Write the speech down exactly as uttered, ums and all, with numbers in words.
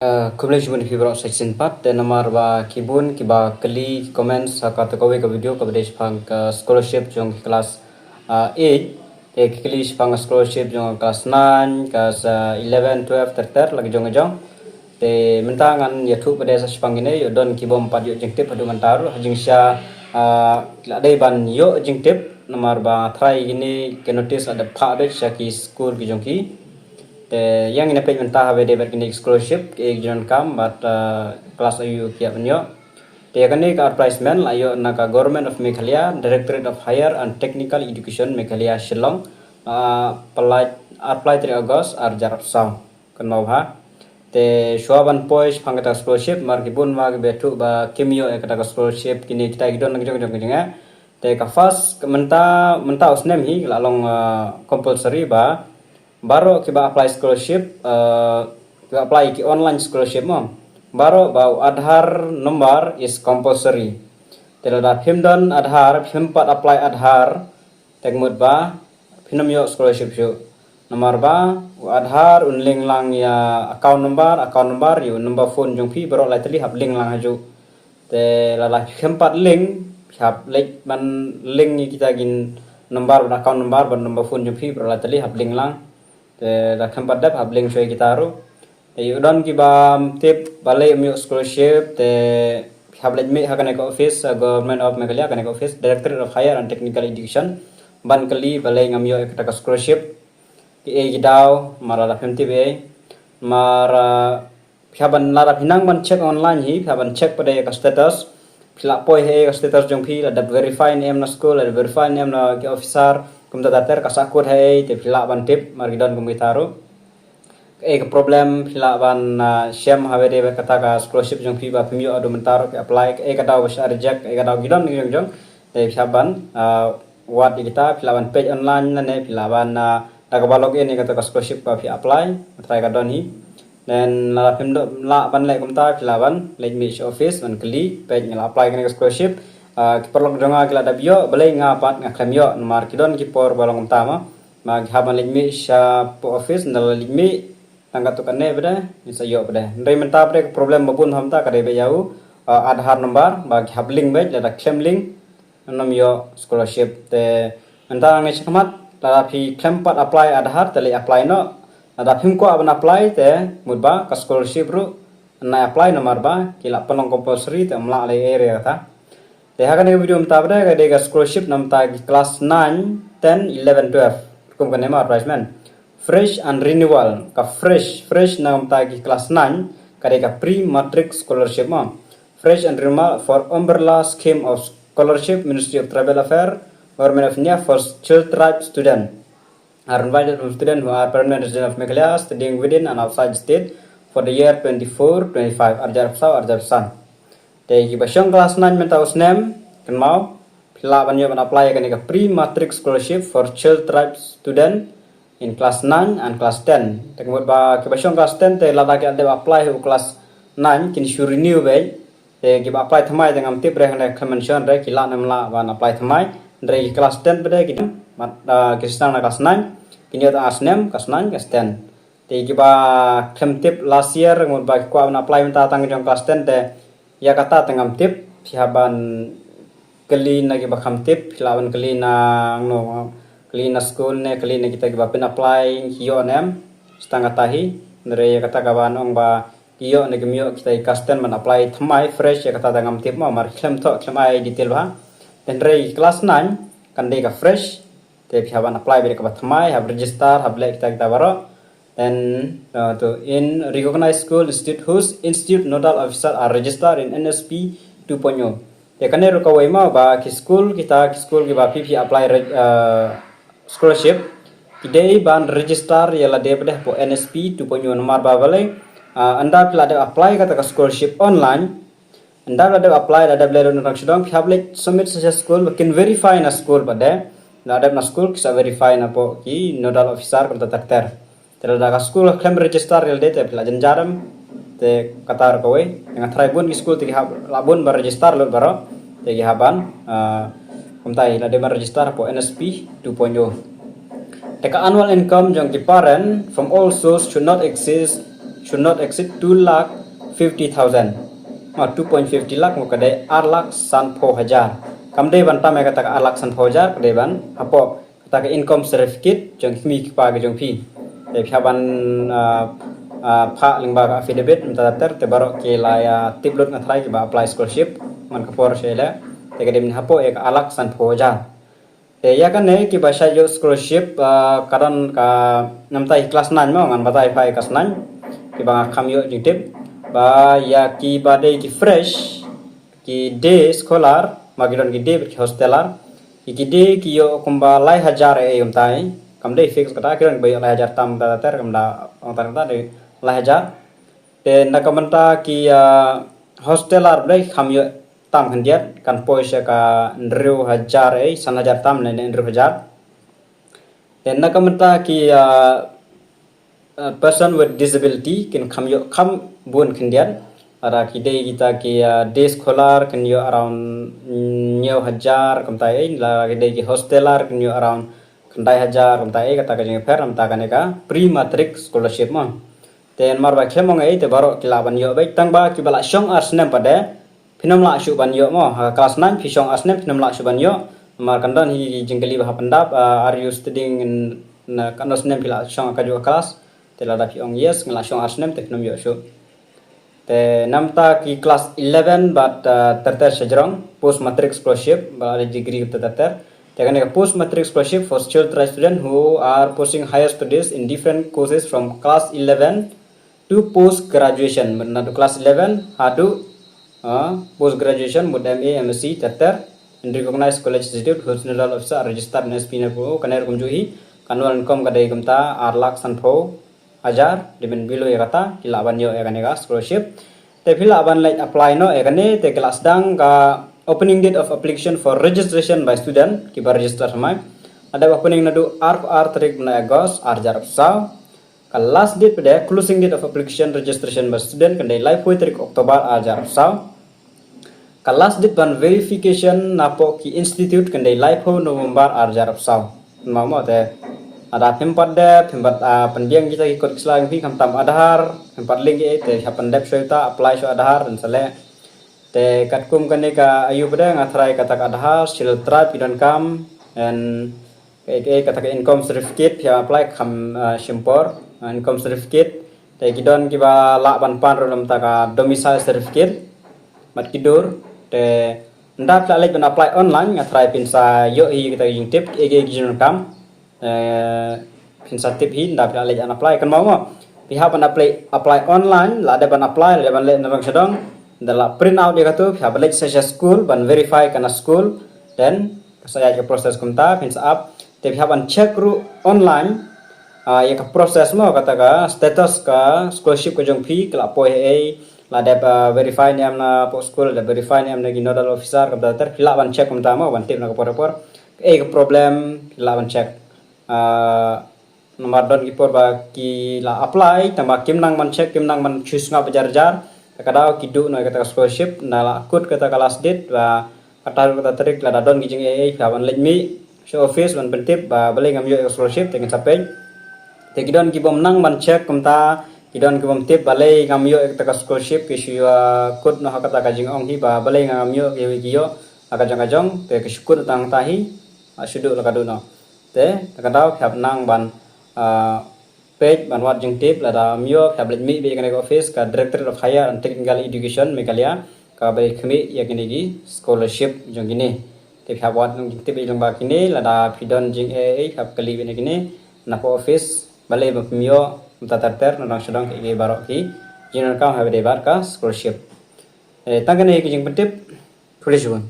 Uh, khublei shibun phi baroh sa shisien pat, te namar ba ki bun kiba kylli ki comments ha kata kawei ka video kaba dei shaphang ka scholarship jong ki class uh, eight, te ki kylli shaphang ka scholarship jong ka class nine, ka sa eleven, twelve, ter ter la ki jong ka jong. Te mynta ngan ïathuh pat de sa shaphang kine, ïoh don ki bym pat ïoh jingtip haduh mynta ruh, ha jingshisha uh, la dei ban ïoh jingtip namar ba trai kine ki notice la dep phah beit sha ki skul ki jong ki. Te ïa ngin ïa peit mynta haba dei bad kine ki scholarship, ki jong kam bad uh, class aïu ki ïa ban ïoh. Te ïa kane ka advertisement la ïoh na ka Government of Meghalaya, Directorate of Higher and Technical Education Meghalaya Shillong. Uh, apply, apply tarik August ar hajar arphew saw. Kynmaw bha. Te shuwa ban poi shaphang kata ka scholarship, mar ki bun ma ki ba ïathuh ba kim ïoh ïa kata ka scholarship, kine kita ki don na ki jong ki jong ki jong eh. Te ka first, mynta, mynta u snem hi la long uh, compulsory ba baroh kiba apply scholarship, uh, kiba apply ki online scholarship mo, baroh ba u Aadhaar number is compulsory. Te lada phim don Aadhaar, phim pat apply Aadhaar, te ka mut ba phin ym ïoh scholarship shuh. Namar ba u Aadhaar un link lang ïa account number, account number ïa u number phone jong phi, baroh lai tylli hap link lang ha juh. Te lada phim pat link, phi hap leit ban link ïa kita ki number bad account number bad number phone jong phi, baroh lai tylli hap link lang. Te lada phim pat dep, hap link shuwa ïa kita ruh. Te ïa u don kiba ym tip balei ym ïoh scholarship, te phi hap leit mih ha kane ka office, uh, Government of Meghalaya, kane ka office Directorate of Higher and Technical Education, ban kylli balei ngam ïoh ïa kata ka scholarship. Ki ei ki daw, mar lada phim tip ei. Mar uh, phi hap ban, lada phi nang ban check online hi, phi hap ban check pat de ïa ka status. Phi lah poi ha ei ka status jong phi, la dep verify ne em na school, la dep verify ne em na ki officer, kumta ter ter, ka sahkut ha ei, te phi lah ban tip, mar ki don kum kita ruh. Ka ei ka problem phi lah ban uh, shem haba dei bad kata ka scholarship jong phi ba phim ïoh haduh mynta ruh, phi apply, ka ei ka daw ba shah reject, ka ei ka daw ki don ki jong jong. Te phi hap ban uh, wad ïa kita, phi lah ban peit online lane phi lah ban uh, da kaba log in ïa kata ka scholarship ba phi apply, trai ka don hi. Then lada phim lah ban leh kumta, phi lah ban leit mih sha office ban kylli, peit nga la apply kane ka scholarship. Uh, ki paralok jong nga ki la dep ïoh, balei nga pat nga khlem ïoh, namar ki don ki por ba long kumta ma. Ma ki hap ban leit mih sha office, ynda la leit mih tang katto katne pat de ngin sa ïoh pat de. Hynrei mynta pat de ka problem ba bun ha mynta ka dei beit ïa u uh, Aadhaar number, ba ki hap link beit, lada khlem link ngam ïoh scholarship. Te mynta ngi sha khmat, lada phi khlem pat apply Aadhaar te leit apply noh. Lada phim kwah ban apply te mut ba ka scholarship ruh nai apply namar ba ki la pynlong compulsory, te ym lah lei area kata. Te ha kane ka video mynta pat de ka dei ka scholarship na bynta ki class nine, ten, eleven, twelve. Kum kane ma advertisement. Fresh and renewal, ka fresh, fresh na bynta ki class nine, ka dei ka pre-matric scholarship ma. Fresh and renewal for umbrella scheme of scholarship, Ministry of Tribal Affairs, Government of India, for Scheduled Tribe student are invited from students who are permanent resident of Meghalaya, studying within and outside the state for the year twenty-four twenty-five, ar hajar arphew saw, ar hajar arphew san. Te kiba shong class nine mynta u snem, kynmaw, phi lah ban ïoh ban apply ïa kane ka pre-matric scholarship for Scheduled Tribe student in class nine and class ten. Te ka mut ba kiba shong class ten te lada ki la dep apply ha u class nine kin shu renew beit. Te kiba apply thymmai te ngam tip re, hynrei khlem mention re ki lah ne ym lah ban apply thymmai. Hynrei ki class ten pat de ki dei, mat, uh, ki sdang na class nine, kin ïoh tang ar snem, class nine, class ten. Te kiba khlem tip last year, mut ba ki kwah ban apply mynta tang jong class ten te ïa kata te ngam tip, phi hap ban kylli na kiba kham tip, phi lah ban kylli na ngno, kylli na school ne, kylli na kita kiba pyn apply, ki ïoh ne em, sa tang kata hi. Hynrei ïa kata kaba ong ba ki ïoh ne kim ïoh kita ki class ten ban apply thymmai fresh, ïa kata te ngam tip mo, mar khlem thoh, khlem ai detail bha. Hynrei class nine kan dei ka fresh, te phi hap ban apply beit kaba thymmai, hap register, hap leh kita kita baroh. Then uh, to in recognized school institute whose institute nodal officer are registered in N S P two point oh. Te kane ruh kawei ma ba ki school kita, ki school kiba phi phi apply re-, uh, scholarship, ki dei ban register ïa lade pat de hapoh N S P two point oh, namar ba balei, uh, ynda phi la dep apply kata ka scholarship online, ynda la dep apply, la dep leh ruh na dang sha dong, phi hap leit submit sha school ba kin verify na school pat de. La dep na school ki sa verify na poh ki nodal officer kumta ter ter. Te lada ka school ka khlem register ïa lade te phi la jynjar em. Te kata ruh kawei, nga tharai bun ki school te ki hap, la bun ba register lut baroh, te ki hap ban, uh, kumta hi, la dei ban register hapoh N S P two point oh. Te ka annual income jong ki parent from all source should not exceed, should not exceed two lakh fifty thousand. Ma two point fifty lakh mo ka dei ar lak sanphew hajar. Kam dei ban tam ïa kata ka ar lak sanphew hajar, ka dei ban hapoh kata ka income certificate jong ki kmie ki kpa ki jong phi. Te phi hap ban, ah, ah, phah lyngba ka affidavit mynta ter, te baroh ki la ïa tip lut nga trai kiba apply scholarship man ka por sha ïaleh. Te ka dei ban hapoh ïa ka ar lak sanphew hajar. Te ïa kane kiba shait ïoh scholarship, ah, ka don ka, namta ïa ki class nine mo, ngan batai pha ïa ki class nine kiba nga kham ïoh jingtip. Ba ïa kiba dei ki fresh, ki day scholar, ma ki don ki day bad ki hostelar. Ki, ki day ki ïoh kumba lai hajar eh kumta. Kam dei fix kata, ki don kiba ïoh lai hajar tam da ter, kam da ong ter kata dei lai hajar. Te na ka bynta ki, ah, hostelar ba dei kham ïoh tam khyndiat, kan poi sha ka hynriew hajar eh, san hajar tam ne hynriew hajar. Te na ka bynta ki, ah, ah, person with disability kin kham ïoh kham bun khyndiat. Lada ki dei kita ki, ah, day scholar kin ïoh around, mm, hynñiew hajar kumta eh, lada ki dei ki hostelar kin ïoh around khyndai hajar kumta eh, kata ka jingpher, namta kane ka pre matric scholarship mo. Te namar ba khlem ong eh te baroh ki lah ban ïoh beit, tang ba kiba la shong ar snem pat de phin ym lah shuh ban ïoh mo. Ha ka class nine phi shong ar snem phin ym lah shuh ban ïoh. Namar kan don hi ki jingkylli ba hap pyndap, ah, are you studying in, na katno snem phi la shong ha kajuh ka class? Te lada phi ong yes, nga la shong ar snem, te phin ym ïoh shuh. Te namta ki class eleven bad, ah, ter ter shajrong, post matric scholarship, ba la dei degree ter ter. Te kane ka post matric scholarship for skilled trade student who are pursuing higher studies in different courses from class eleven to post graduation, mut naduh class eleven haduh, ah, post graduation, mut M A, M Sc ter ter, in recognized college institute whose nodal officer are registered in S P nine four O. Kane ruh kumjuh hi, ka annual income ka dei kumta ar lak sanphew hajar, dei ban below ïa kata ki lah ban ïoh ïa kane ka scholarship. Te phi lah ban leit apply noh ïa kane, te ki la sdang ka opening date of application for registration by student kiba register thymmai. Ka dei opening naduh arphew ar tarik bnai August ar hajar arphew saw. Ka last date pat de, closing date of application registration by student, kan dei laiphew tarik October ar hajar arphew saw. Ka last date ban verification napoh ki institute kan dei laiphew November ar hajar arphew saw. Mo mo te, lada phim pat de, phim pat, ah, pynbiang kita ki kot ki sla jong phi, khamtam Aadhaar, phim pat link eh, te hap pyndep shuwa ïa uta, apply shuwa Aadhaar, dang sa leh. Te katkum kane ka aïu pat de, nga tharai kata ka Aadhaar, Scheduled Tribe ki donkam, and eh, eh, kata ka income certificate, phi hap apply kham, ah, shim por, ah, income certificate. Te ki don kiba lah ban pan ruh namta ka domicile certificate. Bad ki dur, te ynda phi la leit ban apply online, nga tharai phin sa ïoh hi kita ki jingtip, eh, ki jingdonkam. Eh, phin sa tip hi, ynda phi la leit ban apply, kan mo mo. Phi hap ban apply, apply online, lada ban apply, lada ban leit na rong sha dong. Ynda la print out ïa katu, phi hap ban leit sha school, ban verify ka na school, then ka sa ïaid ka process kumta, phin sa ap. Te phi hap ban check ruh online, ah, ïa ka process mo, kata ka status ka scholarship ka jong phi, ka la poi haei, la dep, ah, verify ne em napoh school, la dep verify ne em na ki nodal officer, kumta ter, phi lah ban check kumta mo, ban tip na ka por ka por. Kaei ka problem, phi lah ban check. Ah, namar don ki por ba ki la apply, tangba kim nang ban check, kim nang ban shu sngap jar jar. Te ka daw ki duh noh ïa kata ka scholarship, ynda la kut kata ka last date, ba kata ruh kata tarik, lada don ki jingeh eh, phi hap ban leit mih sha office ban pyntip ba balei ngam ïoh ïa ka scholarship, te kin sa peit. Te ki don ki bym nang ban check kumta, ki don ki bym tip balei ngam ïoh ïa kata ka scholarship, ki shu ïa kut noh ha kata ka jingong hi ba balei ngam ïoh, ki ïoh, ki ïoh ha ka jong ka jong, te ki shu kut tang ta hi, ah, shu duh la ka duh noh. Te, te ka daw phi hap nang ban, ah, peit ban wad jingtip, lada ym ïoh, phi hap leit mih beit ïa kane ka office ka Directorate of Higher and Technical Education Meghalaya, kaba khmih ïa kine ki scholarship jong kine. Te phi hap wad jingtip beit lyngba kine, lada phi don jingeh eh, phi hap kylli beit ïa kine napoh office, balei ba phim ïoh, mynta ter ter, na dong sha dong, kiei kiei baroh ki jingdonkam haba ïadei bad ka scholarship. Eh, tang kane ki jingpyntip, khublei shibun.